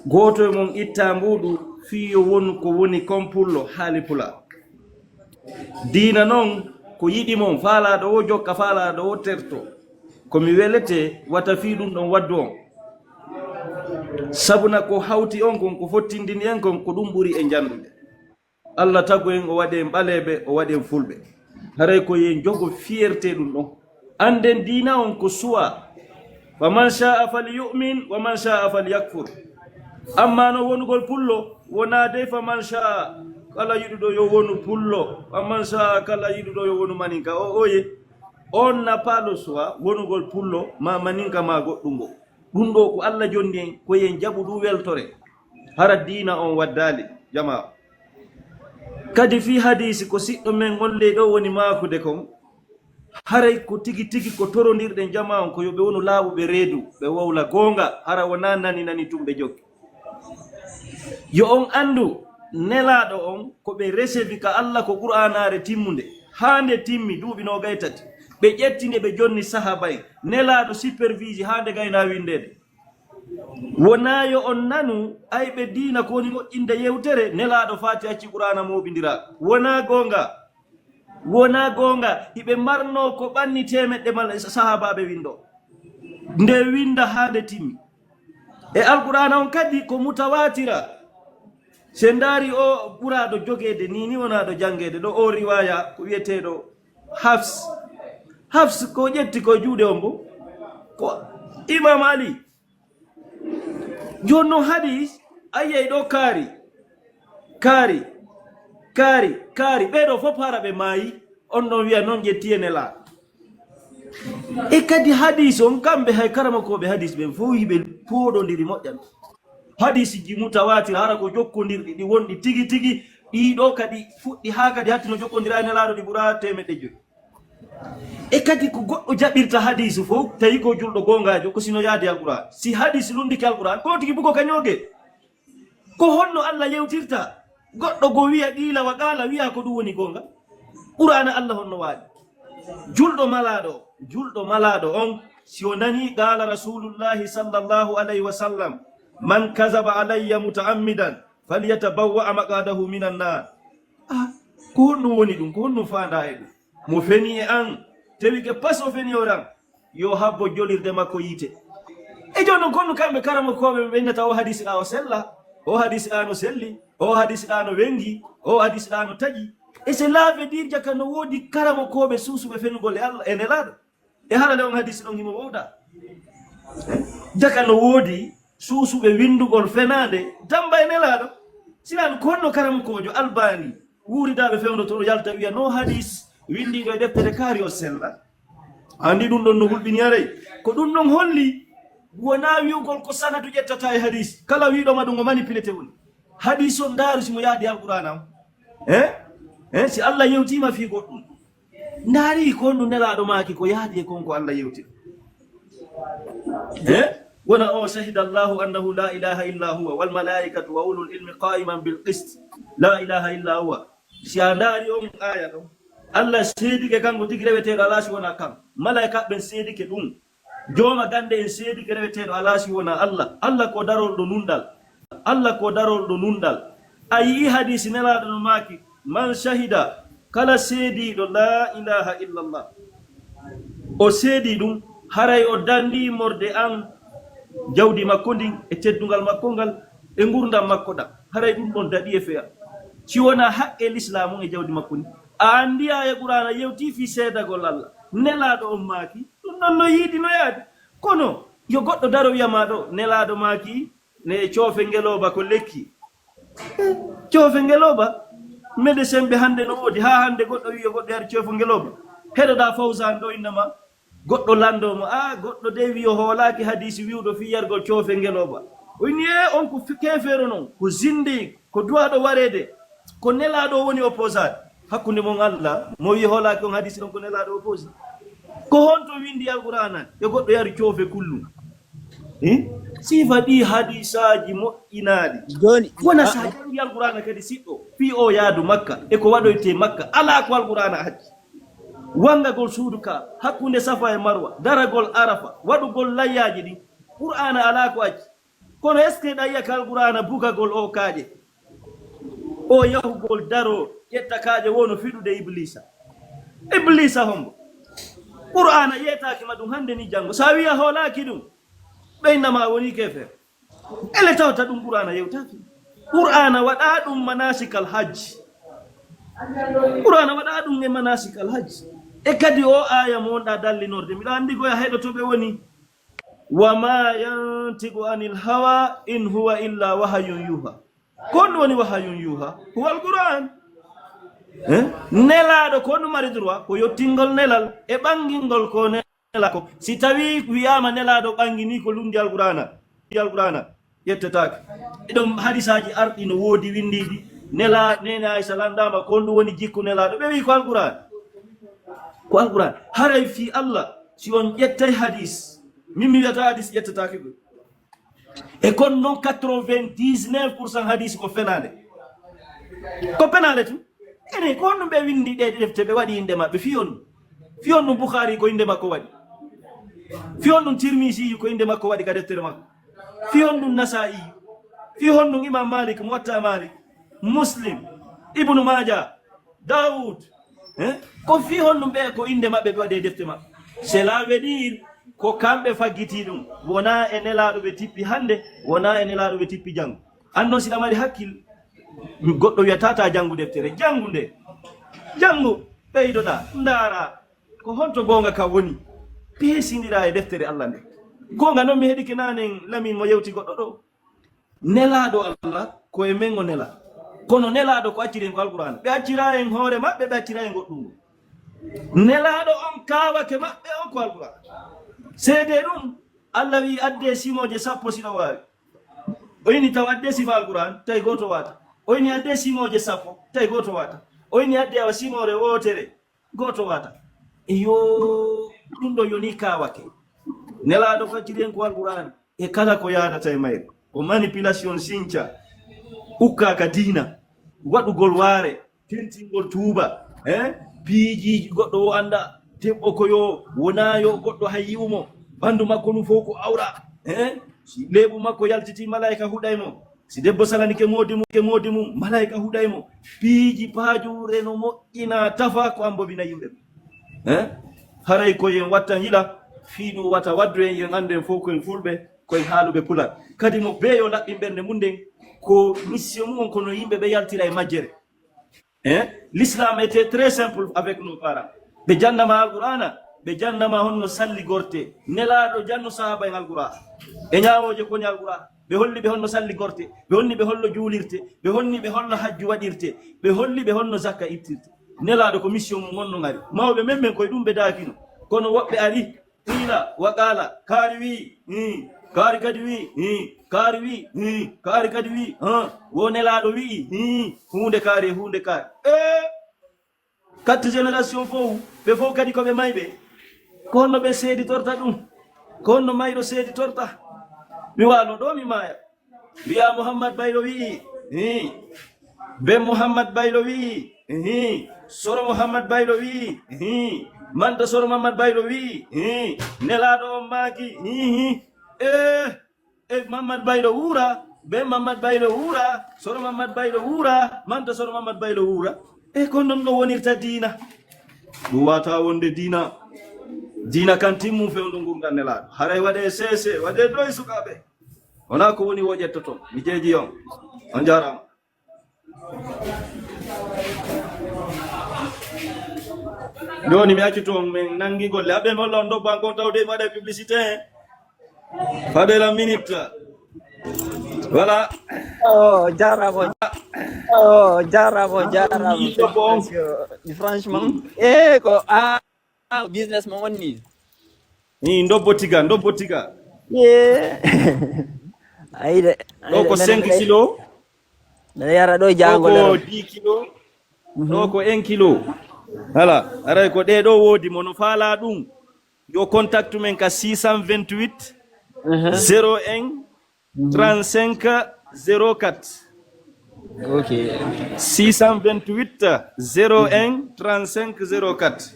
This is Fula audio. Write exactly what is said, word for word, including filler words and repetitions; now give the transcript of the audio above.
Gooto e mon itta mbuuɗu fii yo wonu ko woni kon pullo, haali pulaar. Diina non ko yiɗi mon, faalaaɗo o jokka, faalaaɗo o terto. Ko mi welete, wata fii ɗum ɗon waddu on. Sabuna ko hawti on kon, ko fottindini en kon, ko ɗum ɓuri e njanndude. Allah tagu en, o waɗi en ɓaleeɓe, o waɗi en fulɓe. Haray ko yen jogo fierté ɗum ɗon. Annden diina on ko suwa. Fa man sha'a falyu'min, wa man sha'a falyakfur. Amma no wonugol pullo, wonaa dey fa man sha'a, kala yiɗuɗo yo wonu pullo, fa man sha'a, kala yiɗuɗo yo wonu maninka. O, oye, on n'a pas le choix, wonugol pullo, ma maninka, ma goɗɗum ngo. Ɗum ɗo ko Allah jonni en, ko yen jaɓu ɗum weltore. Hara diina on waddaali, jamaa. Kadi fii hadiisi ko siɗɗo men on ley ɗo woni maakude kon, haray ko tigi tigi ko torondirɗen jamaa on ko yo ɓe wonu laaɓuɓe reedu, ɓe wowla goonga, hara wonaa nani nani tun ɓe jokki. Yo on anndu, nelaaɗo on ko ɓe resevi ka Allah ko Qur'aanaare timmunde, haa nde timmi duuɓi noogay tati. Ɓe ƴetti nde ɓe jonni sahaaba en, nelaaɗo supervise haa nde gaynaa winndeede. Wonaa yo on nanu, ay ɓe diina ko woni moƴƴinde yewtere, nelaaɗo faati acci Qur'aana mooɓindiraa. Wonaa goonga. Wonaa goonga. Hiɓe marnoo ko ɓanni teemeɗɗe mal-, sahaabaaɓe winndoo. Nde winnda haa nde timmi. E Alqur'aana on kadi ko mutawaatira. Si en ndaari o ɓuraaɗo jogeede, nii ni wonaaɗo janngeede. Ɗo o riwaaya ko wiyeteeɗo Hafs. Hafs ko ƴetti ko e juuɗe on bo. Ko Imaam Ali. Jooni non hadiis, a yi'ay ɗo kaari, kaari, kaari, kaari. Ɓee ɗo fof hara ɓe maayi, on ɗon wi'a non ƴetti e Nelaaɗo. E kadi hadiis on, kamɓe hay karamokooɓe hadiis ɓen fof hiɓe pooɗondiri moƴƴan. Hadiisiji mutawaatir hara ko jokkondirɗi, ɗi wonɗi tigi tigi, ɗii ɗo kadi fuɗɗi haa kadi hatti no jokkondira e Nelaaɗo ɗi ɓura teemeɗɗe jowi. E kadi ko goɗɗo jaɓirta hadiisu fof, tawi ko julɗo goongaajo, ko sino yaadi Alqur'aan. Si hadiis lunndike Alqur'aan, ko tigi bugo ka ñooge. Ko honno Allah yewtirta? Goɗɗo go wi'a qiila wa qaala, wi'a ko ɗum woni goonga. Qur'aana Allah honno waaɗi? Julɗo malaaɗo, julɗo malaaɗo on, si o nani qaala Rasuulullaahi sallallaahu alayhi wa sallam, "Man kazaba alayya muta'ammidan, falyatabawwa' maq'adahu minan naar." Ah, ko honɗum woni ɗum? Ko honɗum faandaa e ɗum? Mo feni e an, tewike pas o feni o ran, yo habbo jolirde makko yiite. E jooni non, kono kamɓe karamokooɓe ɓe ɓeyndata o hadisi ɗa o sella, o hadisi ɗa no selli, o hadisi ɗa no wengi, o hadisi ɗa no taƴi. E c'est là veut dire jaka no woodi karamokooɓe suusuɓe fenugol e Allah, e Nelaaɗo. E hara nde on hadisi ɗon himo wowda. Jaka no woodi suusuɓe windugol fenaande damba e Nelaaɗo. Sinan ko honno karamokoojo Albani wuuridaaɓe fewndo to yalta wi'a no hadis windiiɗo e deftere kaari o sella. Andi ɗum ɗon no hulɓini aray. Ko ɗum ɗon holli wonaa wi'ugol ko sanadu ƴettata e hadis. Kala wi'ɗo ma ɗum o manipulete woni. Hadis on ndaaru si mo yaadi Alqur'aana on. Eh? Eh, si Allah yewtiima fii goɗɗum. Ndaari ko honɗum Nelaaɗo maaki ko yaadi e kon ko Allah yewtiri. Eh? Wona o, "Shahida Allahu annahu la ilaha illa huwa, wal malaikatu wa ulul ilmi qaiman bil qist. La ilaha illa huwa." Si a ndaari on aaya ɗon, Allah seedike kanko tigi reweteeɗo alaa si wonaa kan. Malaa'ikaaɓe ɓen seedike ɗum. Jooma gannde en seedike reweteeɗo alaa si wonaa Allah. Allah ko darolɗo nunɗal. Allah ko darolɗo nunɗal. A yi'i hadiisi Nelaaɗo no maaki, "Man shahida," kala seediiɗo laa ilaaha illallah. O seedii ɗum, haray o danndii morde an jawdi makko ndin e teddungal makko ngal e ngurndan makko ɗan. Haray ɗum ɗon daɗi e feya. Si wonaa haqqe lislaamu e jawdi makko ndin. A anndi aaya Qur'aana yewtii fii seedagol Allah. Nelaaɗo on maaki, ɗum ɗon no yiidi no yaadi. Kono yo goɗɗo daro wi'a ma ɗo, Nelaaɗo maaki, ne coofe ngelooba ko lekki. Coofe ngelooba? Médecin ɓe hannde no woodi, haa hannde goɗɗo wi'i yo goɗɗo yar coofe ngelooba. Heɗoɗaa Fawzan ɗo innama, goɗɗo lanndoo mo, "Ah, goɗɗo dey wi'i o hoolaaki hadiisi wi'uɗo fii yargol coofe ngelooba." O inni, "Eh, on ko fi-, keefeero non, ko zindiik, ko duwaaɗo wareede, ko Nelaaɗo woni opposé." Hakkunde mon Allah, mo wi'i hoolaaki on hadiisi ɗon ko Nelaaɗo opposé. Ko honto windi Alqur'aana e goɗɗo yari coofe kullum? Eh? Sifa ɗi hadiisaaji moƴƴinaaɗi. Jooni, wona a- sa janngi Alqur'aana kadi siɗɗo, fii o yaadu Makka, e ko waɗoytee Makka, alaa ko Alqur'aana acci. Wangagol suudu ka, hakkunde Safa e Marwa, daragol Arafa, waɗugol layyaaji ɗin, Qur'aana alaa ko acci. Kono est-ce que ɗa yiya ka Alqur'aana bugagol o kaaƴe? O yahugol daro ƴetta kaaƴe wono fiɗude Ibliisa. Ibliisa hombo? Qur'aana yeetaaki ma ɗum hannde ni janngo. So a wiya hoolaaki ɗum, ɓeynda ma woni keefeer. Ele tawata ɗum Qur'aana yewtaaki. Qur'aana waɗa ɗum manasikal hajji. Qur'aana waɗa ɗum e manasikal hajji. E kadi o aaya mo wonɗa dallinorde, miɗo anndi ko ya heɗotoɓe woni. Wa ma yantiqu anil hawa in huwa illa wahayun yuha. Ko ɗum woni wahayun yuha? Huwa al-Qur'an. Eh? Nelaaɗo ko ɗum mari droit? Ko yottingol nelal e ɓangingol ko nela ko. Si tawi wiyaama nelaaɗo ɓangi ni ko lundi Alqur'aana, lundi Alqur'aana, ƴettetaake. Ɗum hadisaaji arɗi no woodi winndiiɗi. Nela-, Neene Aysa lanndaama ko ɗum woni jikku nelaaɗo. Ɓe wi'i ko Alqur'aan. Ko Alqur'aan. Haray fii Allah, si on ƴettay hadis, min mi wiyata hadis ƴettetaake ɗum. E kon non quatre-vingt-dix-neuf pour cent hadis ko fenaande. Ko fenaande tun. Ene, ko honɗum ɓe winndi ɗe defte, ɓe waɗi innde maɓɓe? Fii honɗum? Fii honɗum Bukhaari ko innde makko waɗi? Fii honɗum Tirmisiyu ko innde makko waɗi ka deftere makko? Fii honɗum Nasaa'iyu? Fii honɗum Imam Malik, Muwatta Malik, Muslim, Ibnu Maaja, Daawud, eh? Ko fii honɗum ɓe ko innde maɓɓe ɓe waɗi e defte maɓɓe? Cela veut dire ko kamɓe faggitii ɗum. Wonaa e nelaaɗo ɓe tippi hannde, wonaa e nelaaɗo ɓe tippi janngo. An non si ɗa mari hakkil, goɗɗo wiyata ta janngu deftere. Janngu nde. Janngu, ɓeydoɗa, ndaara. Ko honto goonga ka woni? Peesindira e deftere Allah nde. Goonga non mi heɗike naanen Lamin mo yewti goɗɗo ɗo. Nelaaɗo Allah, ko e men o nela. Kono nelaaɗo ko acciri en ko Alqur'aana. Ɓe accira en hoore maɓɓe, ɓe accira en goɗɗum. Nelaaɗo on kaawake maɓɓe on ko Alqur'aana. Seedee ɗum, Allah wi'i addee simooje sappo si ɗon waawi. O ini taw addee sifa Alqur'aan, tawi gooto waata. O ini addee simooje sappo, tawi gooto waata. O ini addee awa simoore wootere, gooto waata. Iyo, ɗum ɗo yoni kaawake. Nelaaɗo facciri en ko Alqur'aan. E kala ko yaadata e mayre, ko manipulation sinca, ukkaa ka diina, waɗugol waare, tentingol tuuba, eh? Piiji goɗɗo o annda, debbo ko yo wonaa yo goɗɗo hay yi'u mo, ɓanndu makko ndu fof ko awra, eh? Si leeɓu makko yaltitii, malaa'ika huɗay mo. Si debbo salanike moodi mum, ke moodi mum, malaa'ika huɗay mo. Piiji paajuure no moƴƴina tafa ko ambobina yimɓe ɓe. Eh? Haray ko yen wattan yila, fii ɗum wata waddu en, yen anndu en fof ko en fulɓe, ko en haaluɓe pular. Kadi mo beeyo laɓɓin ɓernde mum nden, ko mission mum on, kono yimɓe ɓe yaltira e majjere. Eh? L'islam était très simple avec nos parents. Ɓe jannama Alqur'aana, ɓe jannama honno salli gorte. Nelaaɗo janno sahaaba en Alqur'aana. E ñaawooje koni Alqur'aana. Ɓe holli ɓe honno salli gorte. Ɓe honni ɓe holno juulirte. Ɓe honni ɓe holno hajju waɗirte. Ɓe holli ɓe honno zakka ittirte. Nelaaɗo ko mission mum on no ngari. Mawɓe men ɓen koye ɗum ɓe daakino. Kono woɓɓe ari, qiila wa qaala, kaari wi'i, hii, kaari kadi wi'i, hii, kaari wi'i, hii, kaari kadi wi'i, hã, wo nelaaɗo wi'i, hii, huunde kaari e huunde kaari. Ee, quatre génération fof, ɓe fof kadi ko ɓe mayɓe. Ko honno ɓe seeditorta ɗum? Ko honno mayɗo seeditorta? Mi waalo ɗo, mi maaya. Wiya Muhammad Baylo wi'i, hii. Ben Muhammad Baylo wi'i, hii. Soro Muhammad Baylo wi'i, hii. Manta Soro Muhammad Baylo wi'i, hii. Nelaaɗo on maaki, hii, hii. Eh, eh, Muhammad Baylo wuura, Ben Muhammad Baylo wuura, Soro Muhammad Baylo wuura, manta Soro Muhammad Baylo wuura. Eh, ko non no wonirta diina. Ɗum wata wonde diina. Diina kan timmu fewndo ngurndan Nelaaɗo. Haray waɗe seese, waɗe doy sukaaɓe. Wonaa ko woni wo ƴettoton. Mi jeeji on. On jaaraama. Jooni mi accu toon, min nanngi golle. Aɓe mo lon ndobban kon tawde mi waɗa publicité. Fadela minute. Voilà. Oh, jarrabo. Oh, jarrabo, jarrabo. Min ndobbo on. Parce que, franchement, eh, ko, ah, ah, business mo wonni. Ni ndobbo tiga, ndobbo tiga. Yeah. Ayi de. Ɗo ko cinq kilo. Mbeɗa yara ɗo e jaango. Ɗo ko dix kilo. Mhm. Ɗo ko un kilo. Voilà. Aray ko ɗee ɗo woodi mo no faalaa ɗum. Yo contact men ka six cent vingt-huit, mhm, zéro un, mhm, trente-cinq, zéro quatre. Ok. Six cent vingt-huit, zéro un, trente-cinq, zéro quatre.